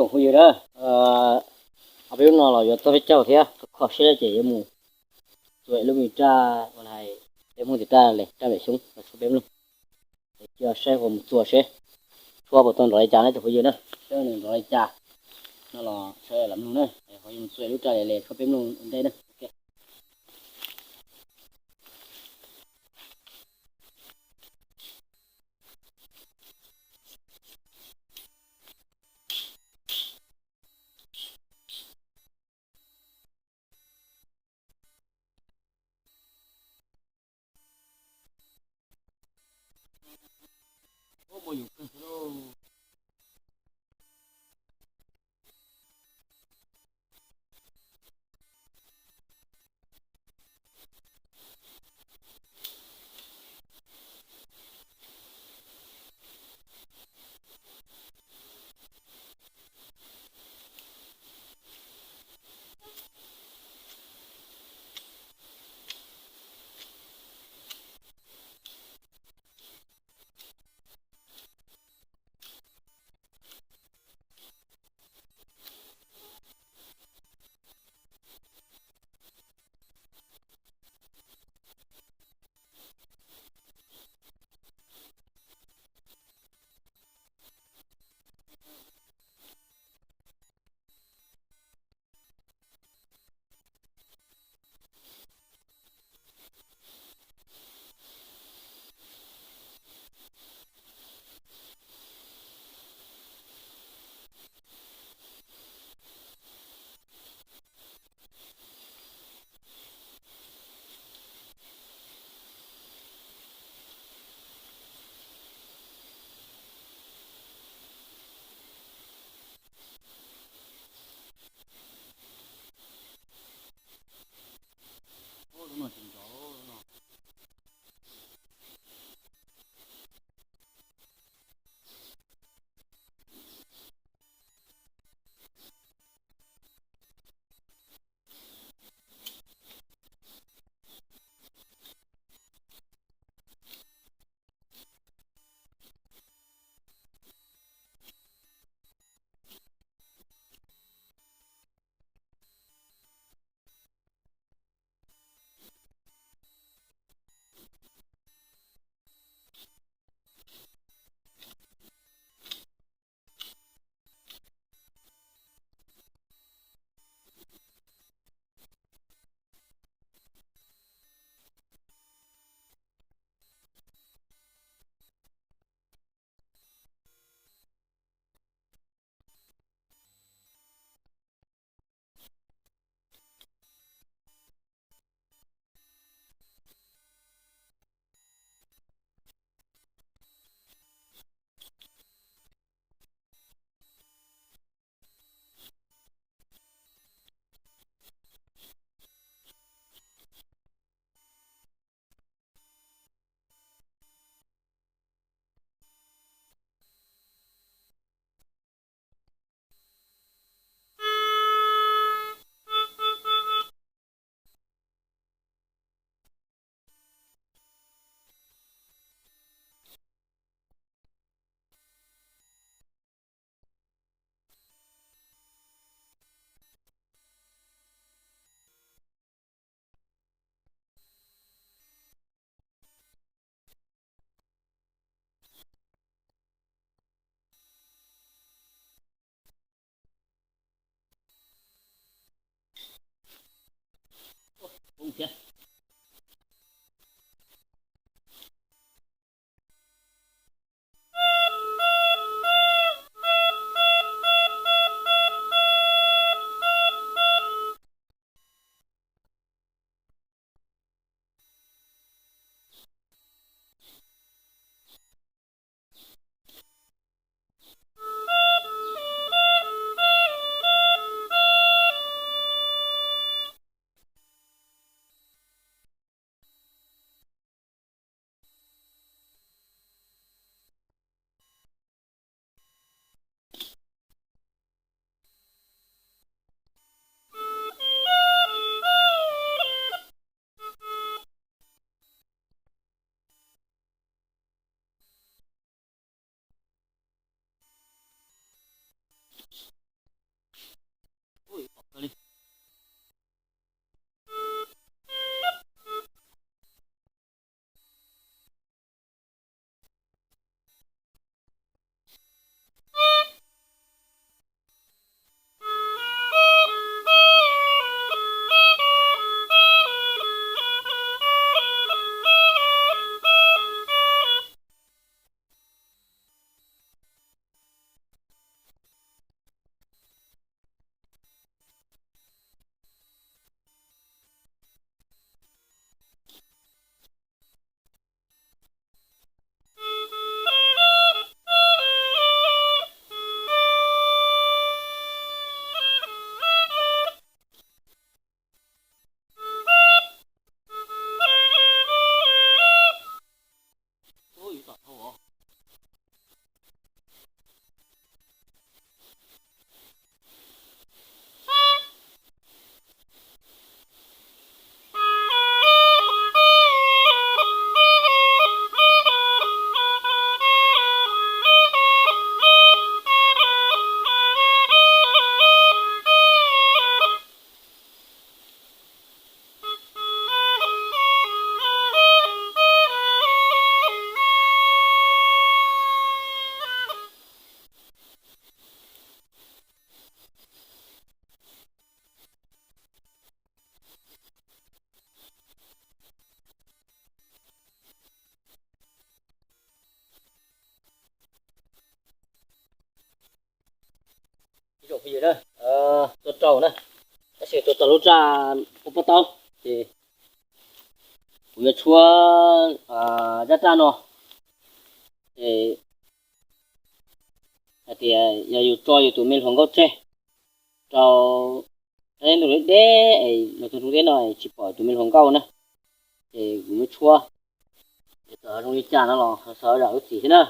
Tsoom phooj ywg na, ob peb hnub no los yuav txog peb caug thiab, kho siab ces yuav mus txua lub me raj uas peb Hmoob tias raj li raj npem xyoob los tshuab peb mloog. Cia saib ho mus txua seb tshuab puas tau nrov li cas na tsoom phooj ywg na, saib nws nrov li cas no los saib los mloog na, ho yuav mus txua lub raj li li tshuab peb mloog ua ntej na. Tus rau na, tab sis tus tau lub raj ua pob taub, ces kuv yuav tshuab rab raj no, ces hais tias yog yus tso yus tus me hluas nkauj tseg rau sab ntuj deb deb es los txog ntuj deb no tsis pom tus me hluas nkauj na, ces kuv muab tshuab, es txawm zoo li cas no los xav zam lub txim thiab na.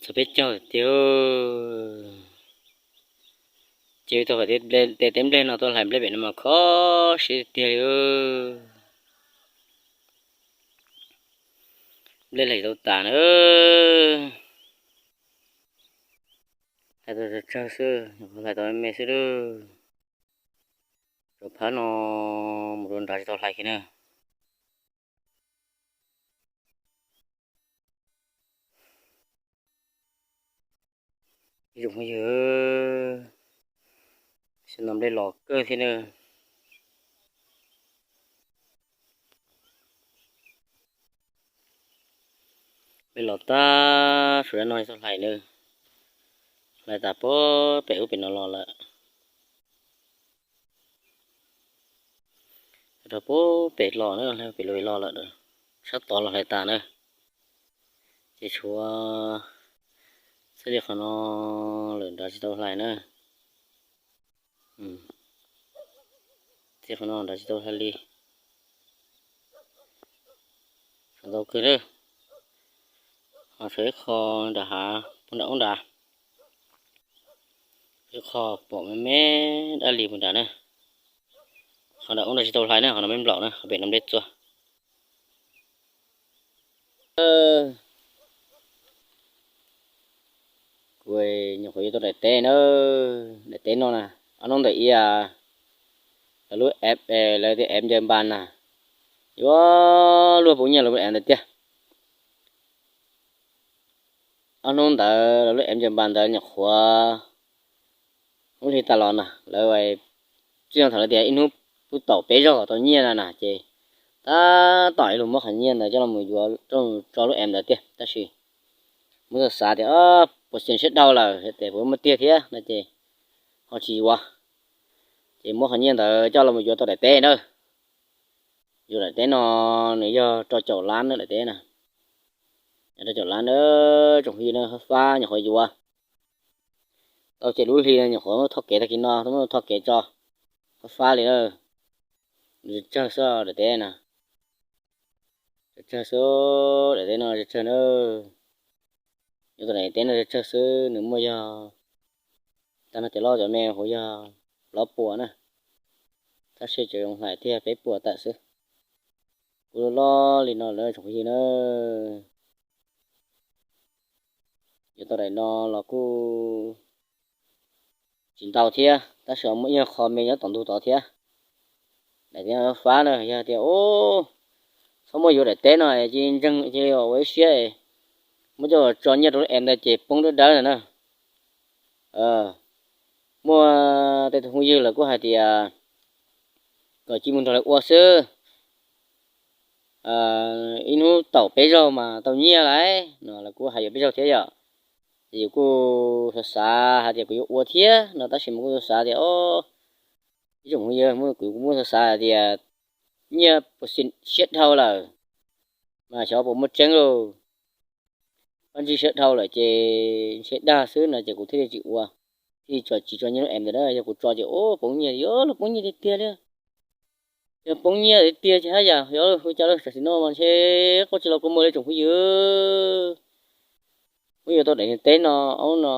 Txog peb caug tiag. Ces tau qhov tej teb nplej no tau hlais nplej pem no mas khov siab tiag li. Nplej hlais tau tas na. Hlais tau tsawg tsawg xwb, hlais tau me me xwb lawm. Rau phab no mus rau nrad tsis tau hlais kiag na. Ib tsoom phooj ywg, xyov no nplej los kawg thiab na. Nplej los tag, suav dab no tsis tau hlais na. Hlais tas puag pem ub pem no los lawm. Rau puag pem los na, pem los los lawm, sab tod los hlais tas na. Ces tshuav txij li qhov no lawm nrad tsis tau hlais na. Txij qhov no nrad tsis tau hlais li. Tshuav ntau kawg na. Ho tshuav ib qho nram hav puag nram ub nrad. Ib qho pom me me dab li puag nrad na. Qhov nram ub nrad tsis tau hlais na, qhov no me nplaum na, qhov pem no nplej txua. Kuv nyuam qhuav yuav tau daim teb na, daim teb no na, ob hnub ntawm ib, lawv lub app, lawv tias app ncaws npas na, yuav luag poob nyiaj lawv lub app ntawd tiag. Ob hnub ntawd lawv lub app ncaws npas ntawd nyuam qhuav, lub hli tas los na, lawv txij no thaum lawv tias ib hnub pub taum peb zaug tau nyiaj na na ces tab tom ib lus muab qhov nyiaj ntawd coj los yuav tso lub app ntawd tiag, tab sis muab xav xav tias puas xis siab dhau lawm, tes puas muaj tiag thiab no ces ho tsis yuav. Ces muab qhov nyiaj ntawd coj los yuav tau daim teb na. Yuav daim teb no, nws yog rau caum lab na daim teb na. Rau caum lab na, tsoom phooj ywg na, fab nyuam qhuav yuav tau ces lub hli no nyuam qhuav muab thoj kev tag kis no, muab thoj kev tso, fab fab li na. Tsawg xwb daim teb na, tsawg xwb, daim teb no tsawg na. Yuav tau daim teb no tsawg xwb, nws muaj yog tag no cov loj cov me kuj yog plaub puas na, tab sis cov zoo hlais tiag peb puas tawm xwb. Kuj loj li no lawm tsoom phooj ywg na. Yuav tau daim no los kuj tsis ntau thiab, tab sis muaj ib qho me nyob tom ntug tod thiab. Daim teb no fab na, yog tias txhob muab yuav daim teb no cia li ntseeg cia li ua ib siab, muab coj tso nyiaj rau lub app ntawd ces poob dawb dawb ntawd na. Muaj tej tus phooj ywg lawv kuj hais tias kom cia mus nrog lawv ua xwb, ib hnub taum peb zaug mas tau nyiaj lauj no, lawv kuj hais yuav peb zaug thiab yom. Ces yus kuj xav xav hais tias kuv yuav ua thiab no, tab sis mas kuj xav xav tias o, ib tsoom phooj ywg, kuv kuj muaj xav xav hais tias nyiaj puas xis siab dhau lawm, mas xyov puas muaj tseeb lauj. Pab ntsig siab dhau lawm ces ntshe dag xwb no ces kuv thiaj li tsis ua, thiaj li tsis tso nyiaj lub app ntawd na. Yog kuv tso ces o, poob nyiaj, yog los poob nyiaj tiag tiag li. Yog poob nyiaj tiag tiag ces haj yam yog hu cas lawm, tam sim no mas ntshe qoj tsis los kua muag li tsoom phooj ywg. Muab yuav tau daim teb no, aub no,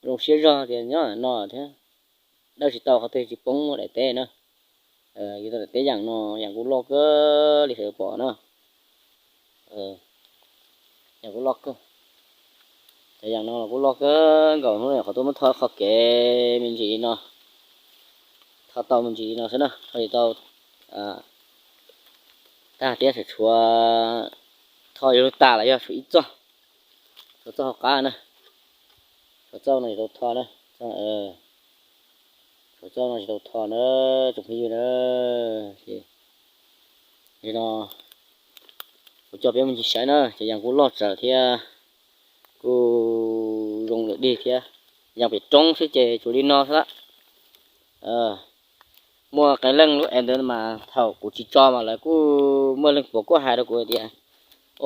zoo siab zog tias nyob no thiab, dawb tsis tau qhov twg tsis poob daim teb na. Yuav tau daim teb yam no, yam kuj loj kawg li sawv daws pom na. Yam kuj loj kawg. Cov yam no los kuj loj kawg nkaus, hnub no qhov tuaj muab thoj qhov kev me ntsis li no, thoj tau me ntsis li no xwb na, thoj tsis tau tag thiab, tshuav thoj yuav luag tas los yog tshuav ib txoj, tshuav txoj hauv qab na, tshuav txoj no tsis tau thoj na, tshuav txoj no tsis tau thoj na, tsoom phooj ywg na. Ces no kuv coj peb mus ncig saib na, ces yam kuj loj tsawv thiab, kuj zoo lawm dig thiab. Yam pem roob xwb ces tsuas li no xwb lawm. Muaj qee leej lub app ntawd mas thaum kuv tsis tso mas lawv kuj muaj leej puav kuj hais rau kuv tias,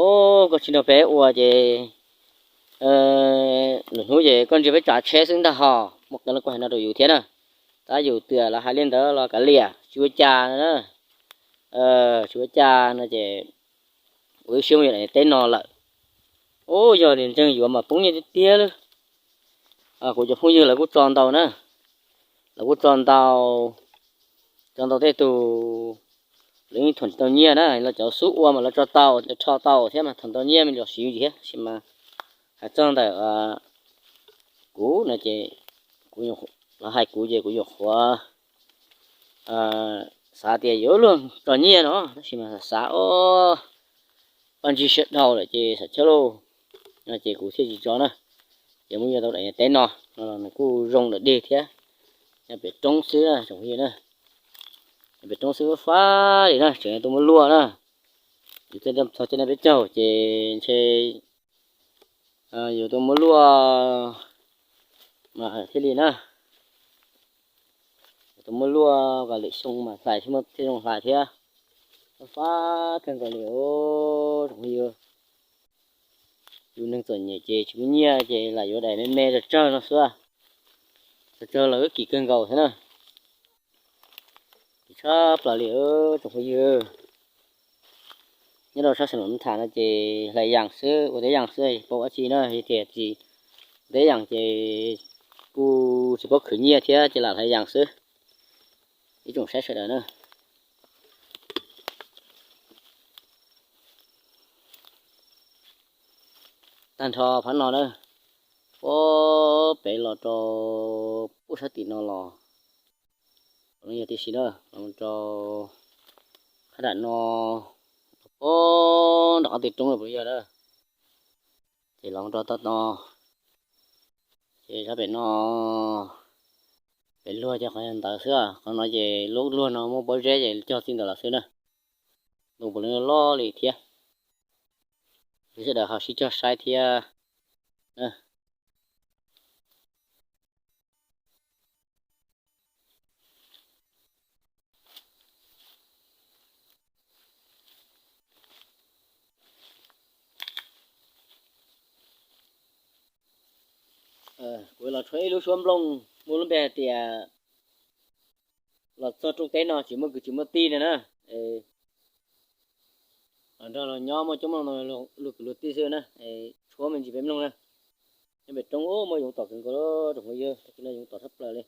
o, koj tsis nrog peb ua ces lwm hnub ces koj ntsia peb tsav tsheb xwb ntag hos. Muaj qee leej kuj hais no rau yus thiab na. Tab yus twb los hais li ntawd los kav liam, tsis ua cas na. Tsis ua cas no ces ua ib siab mus yuav daim teb no lawm. Ub, yog li ntseeg yuav mas poob nyiaj tiag tiag lawm. Kuv cov phooj ywg lawv kuj tso ntau na, lawv kuj tso ntau, tso ntau tej tug, lawv yeej thuam tau nyiaj na, los cov xub ua mas lawv tso tau, rho tau thiab mas thuam tau nyiaj me los siv thiab, tab sis mas hais txog ntawm kuv no ces kuv, lawv hais kuv ces kuv nyuam qhuav xav tias yuav luag tso nyiaj no, tab sis mas xav xav ob pab ntsig sawv dhau lawm ces xav chawb lauj, ces kuv thiaj tsis tso na. Ces muab yuav tau daim teb no, no los nws kuj zoo dawm dej thiab, nyob pem roob xwb na tsoom phooj ywg na, nyob pem roob xwb fab fab li na, tseem yuav tuaj muab luaj na. Yus txog caij no peb caug ces ntshe yuav tuaj muab luaj mas thiaj li na. Yuav tuaj muab luaj kom lwm xyoo mas hlais thiaj zoo hlais thiab. Fab fab kawg nkaus li os tsoom phooj ywg. Yus neeg txom nyem ces tsis muaj nyiaj ces lam yuav daim me me tsawg tsawg no xwb, tsawg tsawg los wb kim kawg nkaus thiab na. Kim tshaj plaws li tsoom phooj ywg. Nyob rau sab xeev Los Tsuas no ces hlais yas xwb, ua teb yas xwb, paub dab tsi na, yog tias tsis ua teb yas ces kuj tsis paub khwv nyiaj thiab ces lam hlais yas xwb. Ib tsoom saib sawv daws na. Tag nrho phab no na, puag pem los rau puag sab tim no los, yog tib si na, los rau qab nram no, puag nram qab twg roob los puas yog na, ces los rau toj no, ces sab pem no, pem luag ces qhov ntawd xwb, qhov no ces lub luag no muaj pob zeb ces cog txij ntawd los xwb na. Ntu puav leej loj li thiab, sawv daws ho sib cog saib thiab. Kuv los tshuab ib lub suab nplooj muaj lub npe hais tias los txog rooj teb no tsis muaj kwv tsis muaj tij no na. Los nrog los nyob muaj coob mloog no luag kwv luag tij xwb na, tshuab me ntsis peb mloog na. Nyob pem roob muaj yoov tom kawg nkaus, tsoom phooj ywg, tag kis no yoov tom tshaj plaws li.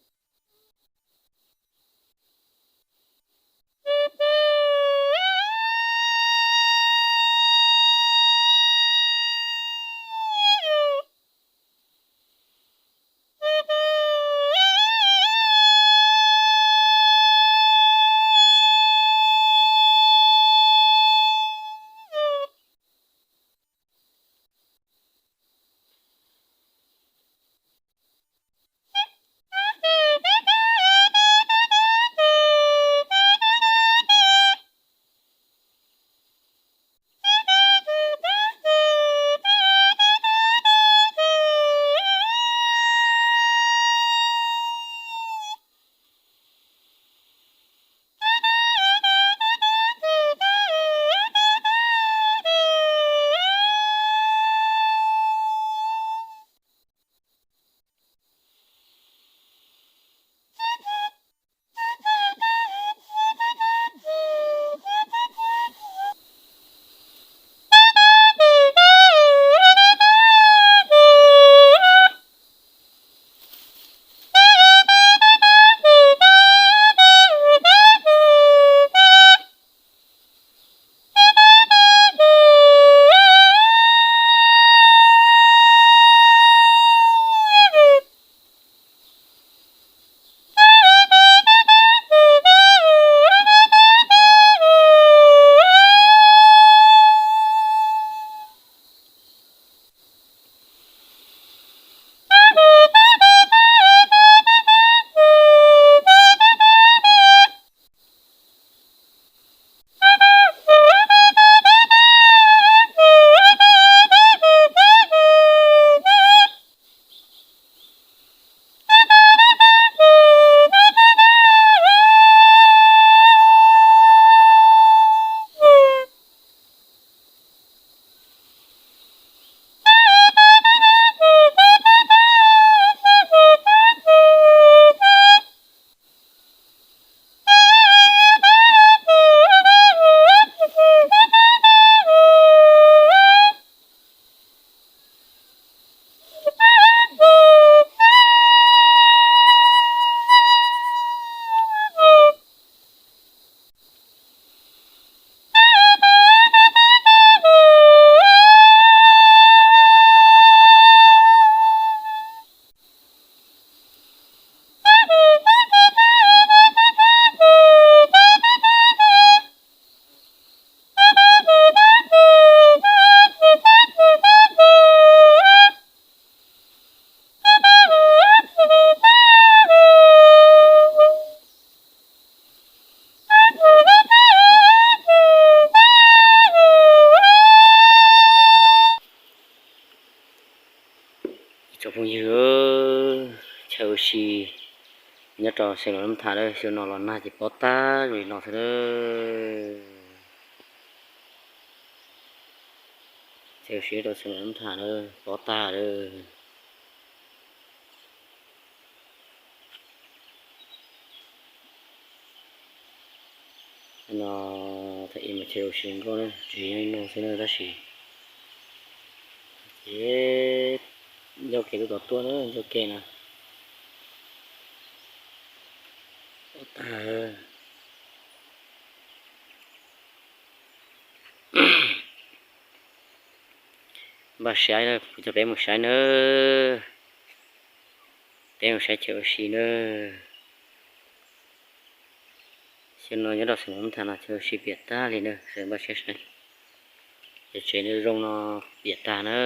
Yog chaw ua si nyob rau Xeev Laus Nab Thas na, xyoo no los nag ces pob tag zoo li no xwb na. Chaw ua si rau Xeev Laus Nab Thas na, pob tag lawm. No thaum ub mas chaw ua si zoo nkauj na, tsev nyob li no xwb na tab sis ces ncauj kev tuaj tom tuaj na, ncauj kev na. Pob tag. Npaj siab na, kuv coj peb mus saib na. Peb mus saib chaw ua si na. Xyoo no nyob rau Xeev Laus Nab Thas no chaw ua si piam tag li na, sawv daws npaj siab saib. Cov tsev zoo no piam tag na.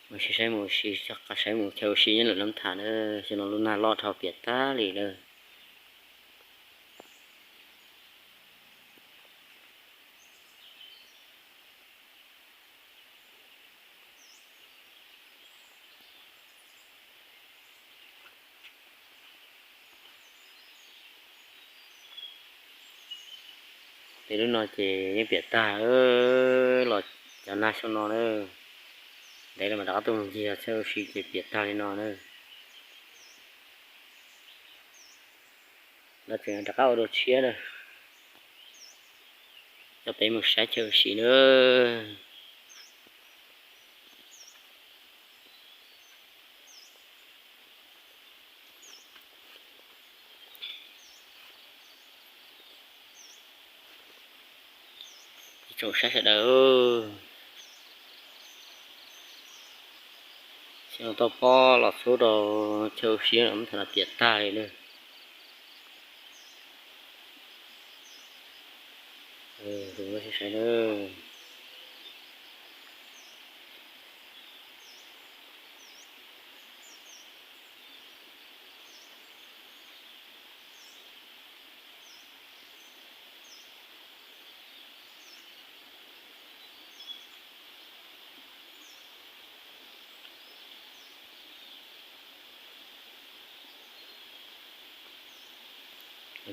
Mus saib mus ua si, saib mus chaw ua si nyob Xeev Laus Nab Thas na, xyoo no lub nag loj dhau piam tag li na. Peb lub no ces yeej piam tag, los cov nag xyoo no na. Ntev lawm mas rov qab tuaj mus ncig chaw ua si ces piam tag li no na. No tseem rov qab ua dua tshiab na. Coj peb mus saib chaw ua si na. Ib tsoom saib sawv daws, xyoo no toj pob los xub rau chaw ua si no, thaum no piam tag li na. Saib na.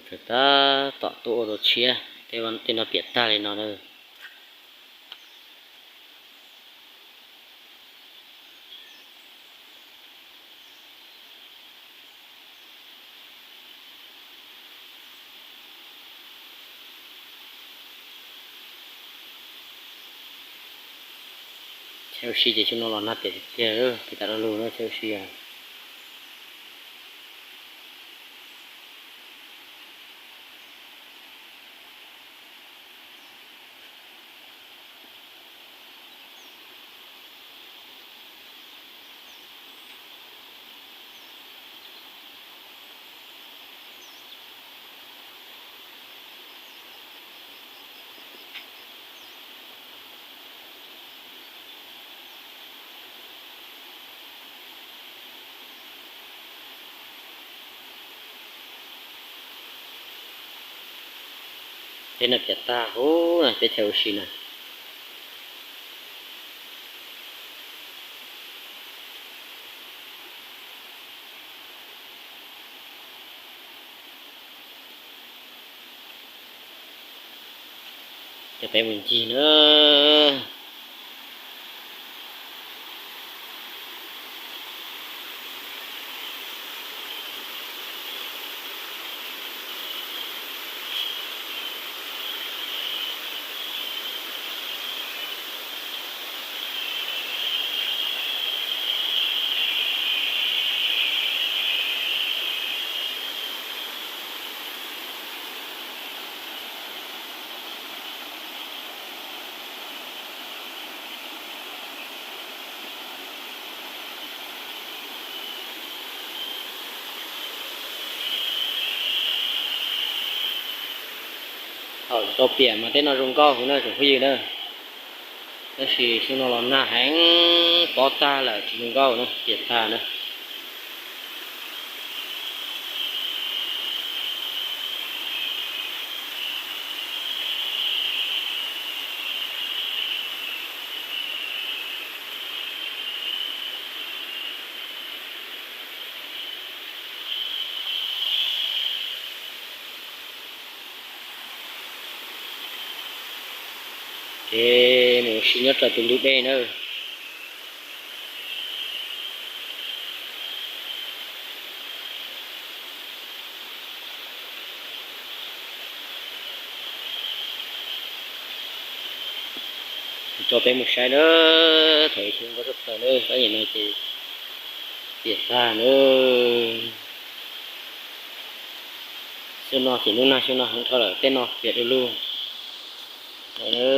Tseem tab tom tuaj ua dua tshiab, tej no piam tag li no na. Chaw ua si ces xyoo no los nag piam tiag tiag, piam tas lo lus na chaw ua si. Tej no piam tag huv na, peb chaw ua si na. Coj peb mus ncig na. Thaum tsis tau piam mas tej no zoo nkauj huv na tsoom phooj ywg na. Tab sis xyoo no los nag heev pob tag lawm tsis zoo nkauj na, piam tag na. Ces mus ua si nyob rau tus ntug dej na. Tso peb mus saib na, thaum ub nkauj tshaj plaws na, tab nim no ces piam tag na. Xyoo no ces hnub nag xyoo no heev dhau lawm, tej no piam du lug lawm na.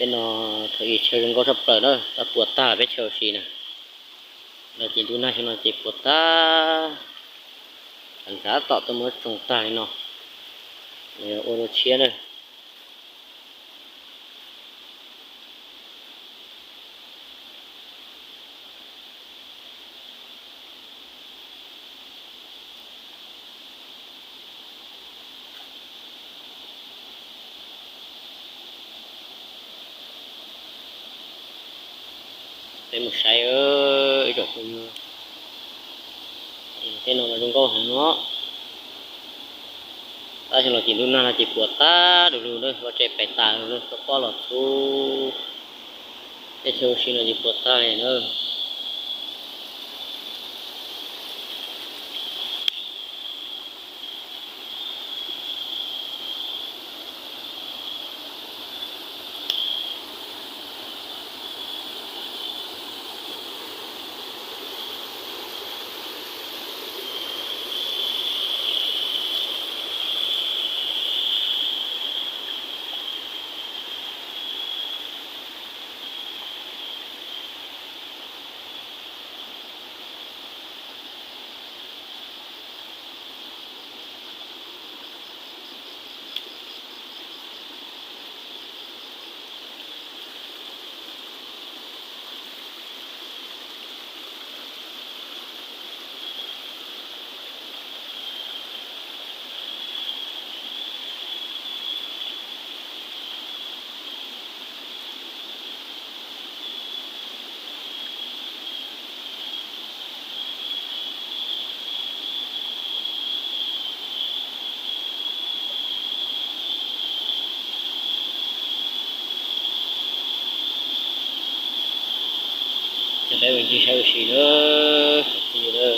Tej no thaum ub chaw zoo nkauj tshaj plaws na, tab puas tag peb chaw ua si na. No ces ntu nag xyoo no ces puas tag, nrad tom tuaj muab tsoo tag li no, ua dua tshiab na. Peb mus saib ib tsoom phooj ywg, tej no mas zoo nkauj heev no. Tab sis los ces ntu nag no ces puas tag du lug na, ua tsev pem tas lug, tau pob los txhub, tej chaw ua si no ces puas tag li na. Ces peb mus ncig saib ua si na, kwv tij na.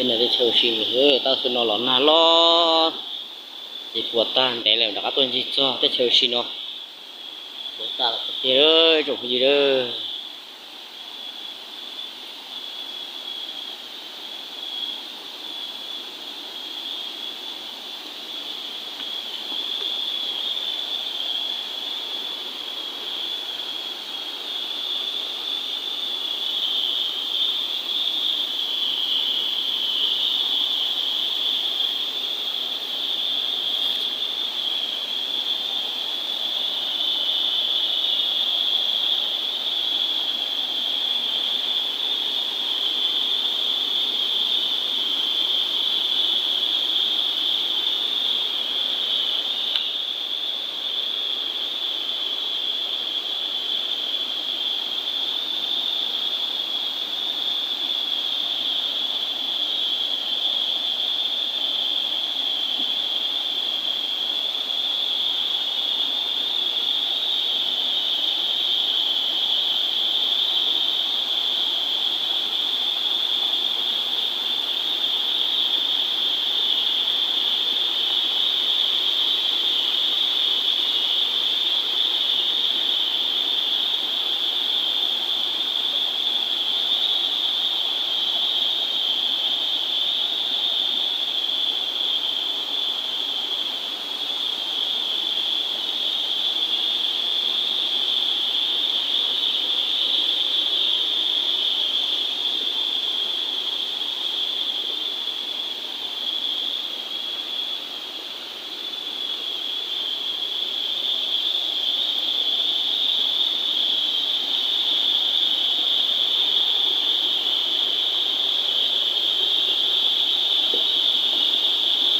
Tej no tej chaw ua si, tab sis no los nag loj ces puas tag ntev lawm, rov qab tuaj ncig txog tej chaw ua si no. Puas tag lawm tiag, tsoom phooj ywg.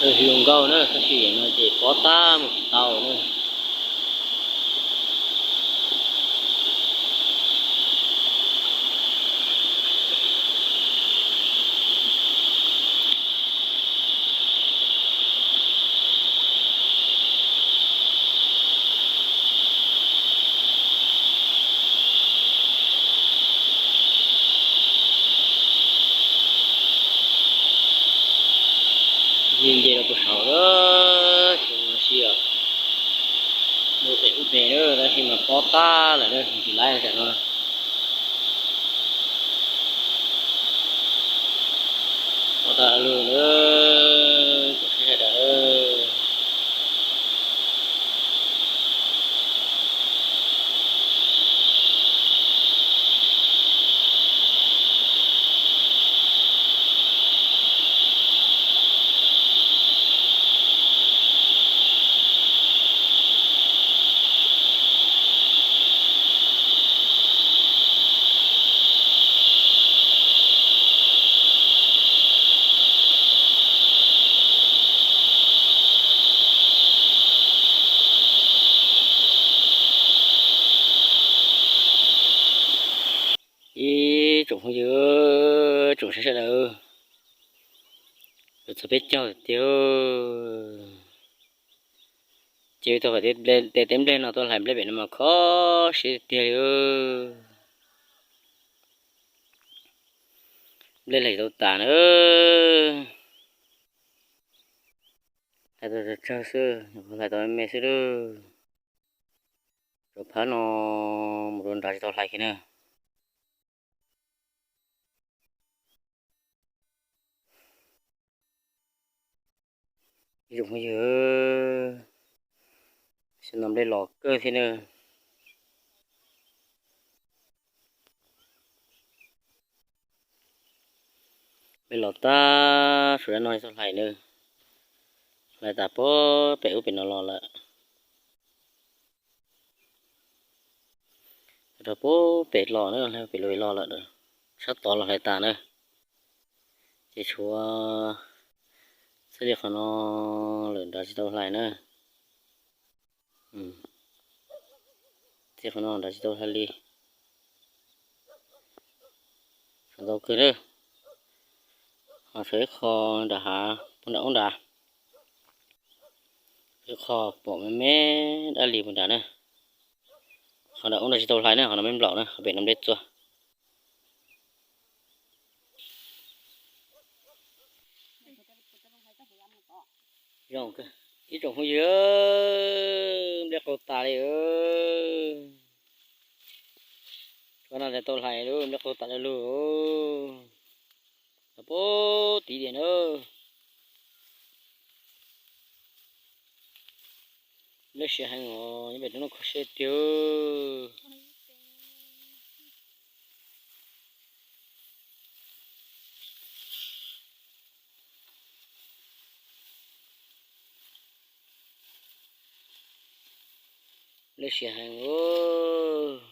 Hwv nkauj na, tab sis no ces pob tag mus tsis tau na. Nce nce rau puag saud lawm, tsis ua si os. Mus pem ub pem lawm, tab sis mas pob tag lawm na, tsis laib tam no. Pob tag lug na, tsoom saib sawv daws. Ib tsoom phooj ywg, tsoom saib sawv daws, yuav txog peb caug tiag. Ces tau hais tias tej teb nplej no tau hlais nplej pem no mas kho siab tiag li. Nplej hlais tau tas na. Hlais tau tsawg tsawg xwb, hlais tau me me xwb lawm. Rau phab no mus rau nrad tsis tau hlais kiag na. Ib tsoom phooj ywg, xyov no nplej los kawg thiab na. Nplej los tag, suav dab no tsis tau hlais na. Hlais tas puag pem ub pem no los lawm. Rau puag pem los na, hlais pem los los lawm, sab tod los hlais tas na. Ces tshuav txheej li qhov no lawm nrad tsis tau hlais na. Txheej qhov no nrad tsis tau hlais li. Tshuav ntau kawg na. Ho tshuav ib qho nram hav puag nram ub nrad. Ib qho pom me me dab li puag nrad na. Qhov nram ub nrad tsis tau hlais na, qhov no me nplaum na, qhov pem no nplej txua. Zoo kawg ib tsoom phooj ywg, nplej qaug tas li. Tshuav no tsis tau hlais li, nplej qaug tas li lug. Los puag tim diam na. Nplej siav heev os, nyob pem roob no kho siab tiag. Nplej siav heev os.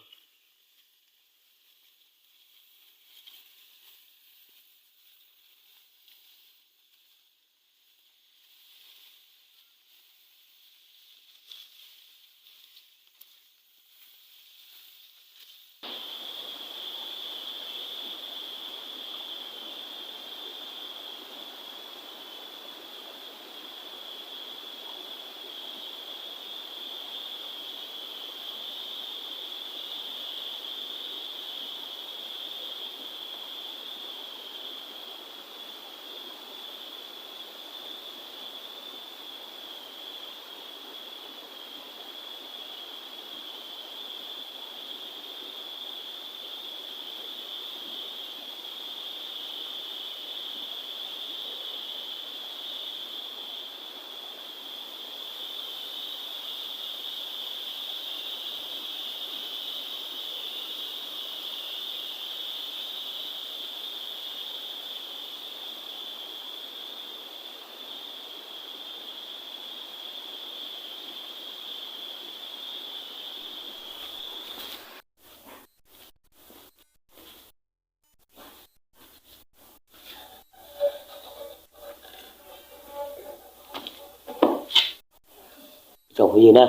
Tsoom phooj ywg na,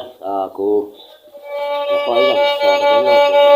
kuv los qoj ib zag so rau peb mloog.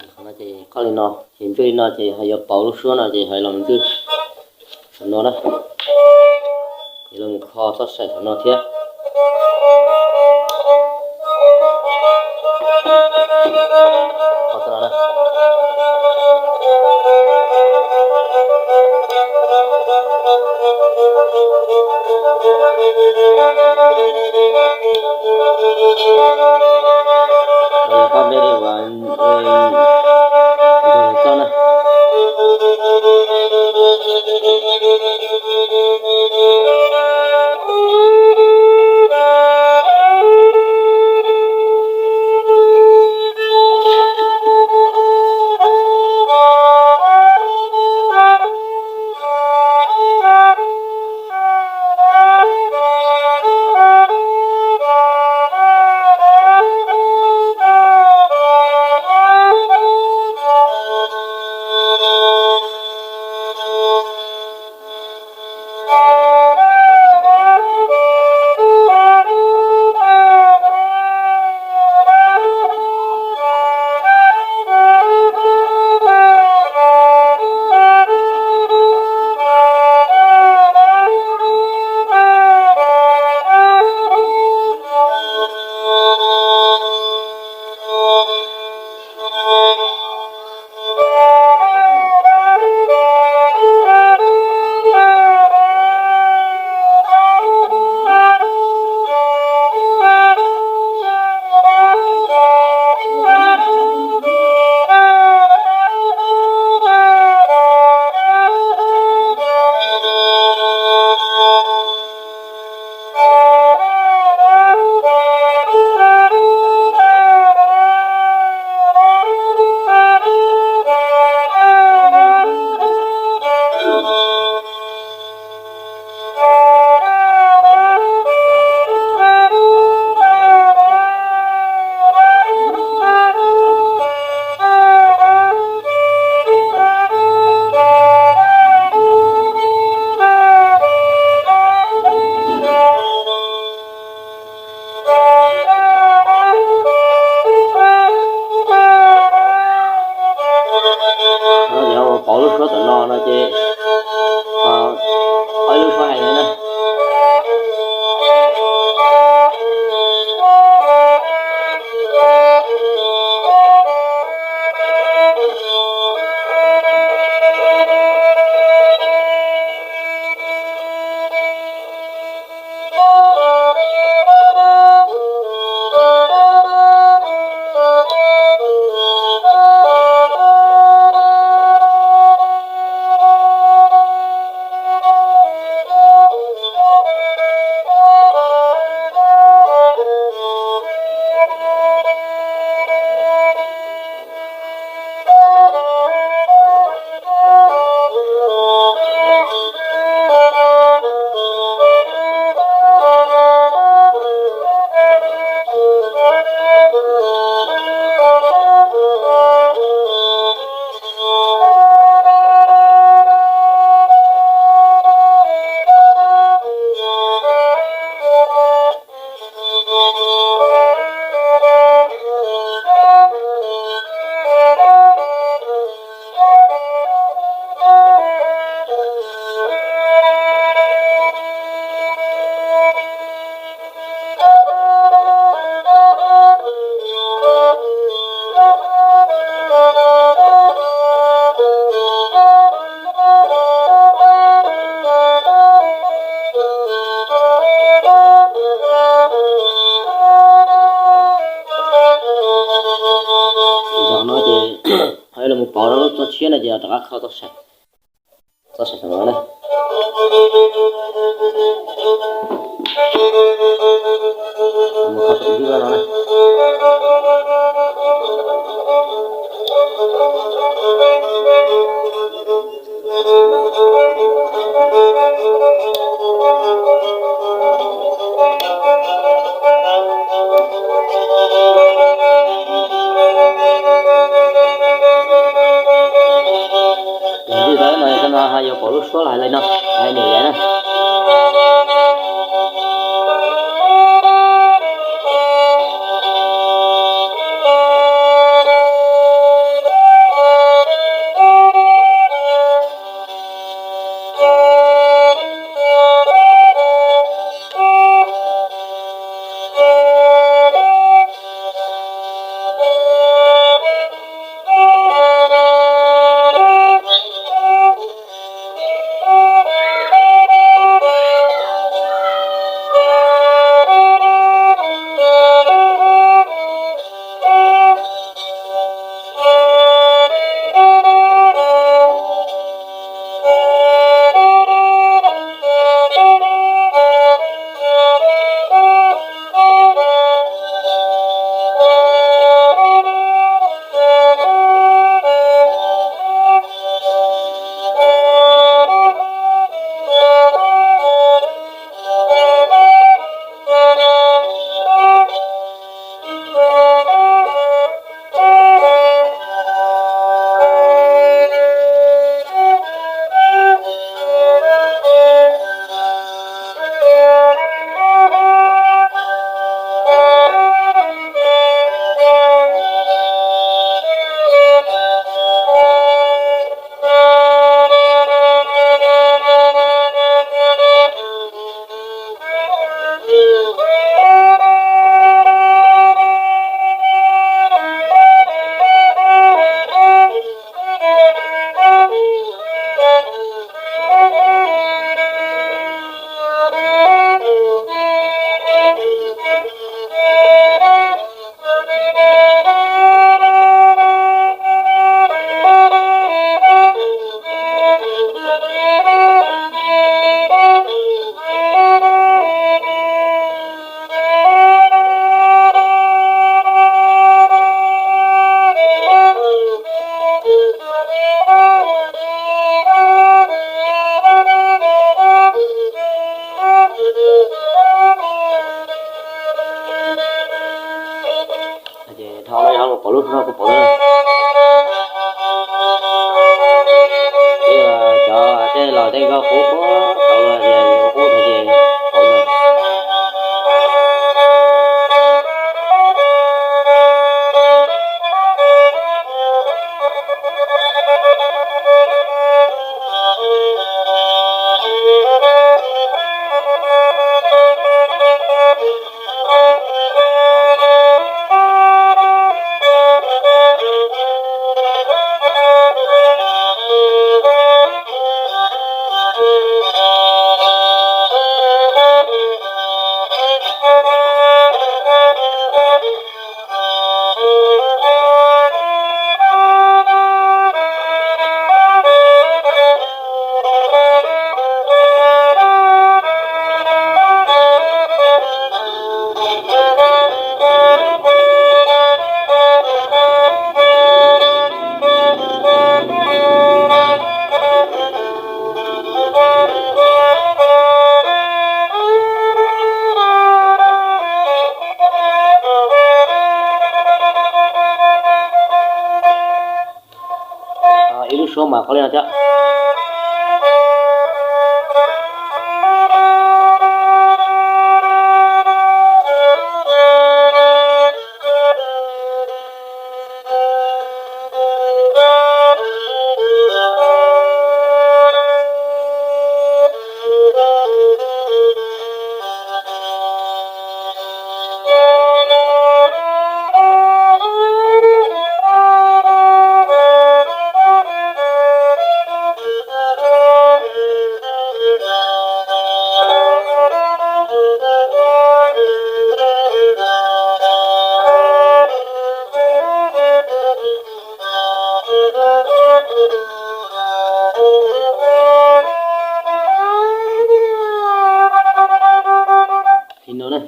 Qhov no ces qoj li no, ces ntswj li no ces ho yuav pauv lub suab no ces ho los mus ntswj saum no na. Ces los mus kho txoj saim saum no thiab. Kho txoj no na. Qhov npe li uas nrog lawv txoj na. No ces, o, ib lub suab hais no na. Zaum no ces ho yuav los mus pauv rau lub txoj tshiab no ces rov qab kho txoj saim, txoj saim no na. Mus kho tus ntwb no na. Ntawm no, no yuav pom lub suab los hais li no, hais niam yam na. Ces dhau no yog kuv pom lub no kuv pom na. Ces cov tej los tej koj qub qub tau los ces qub tau ces pom na. Lub mas qhov li no thiab. Li no na,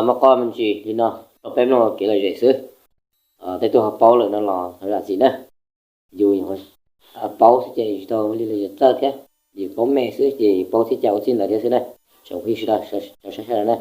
muab qoj me ntsis li no rau peb mloog kev lom zem xwb. Tej tug ho paub lawm no los thov zam txim na. Yus paub xwb ces tsis tau li lom zem txawj thiab, yus paub me xwb ces paub thiab cas ua txij ntawd thiab xwb na. Tsoom phooj ywg sawv daws, cov saib sawv daws na.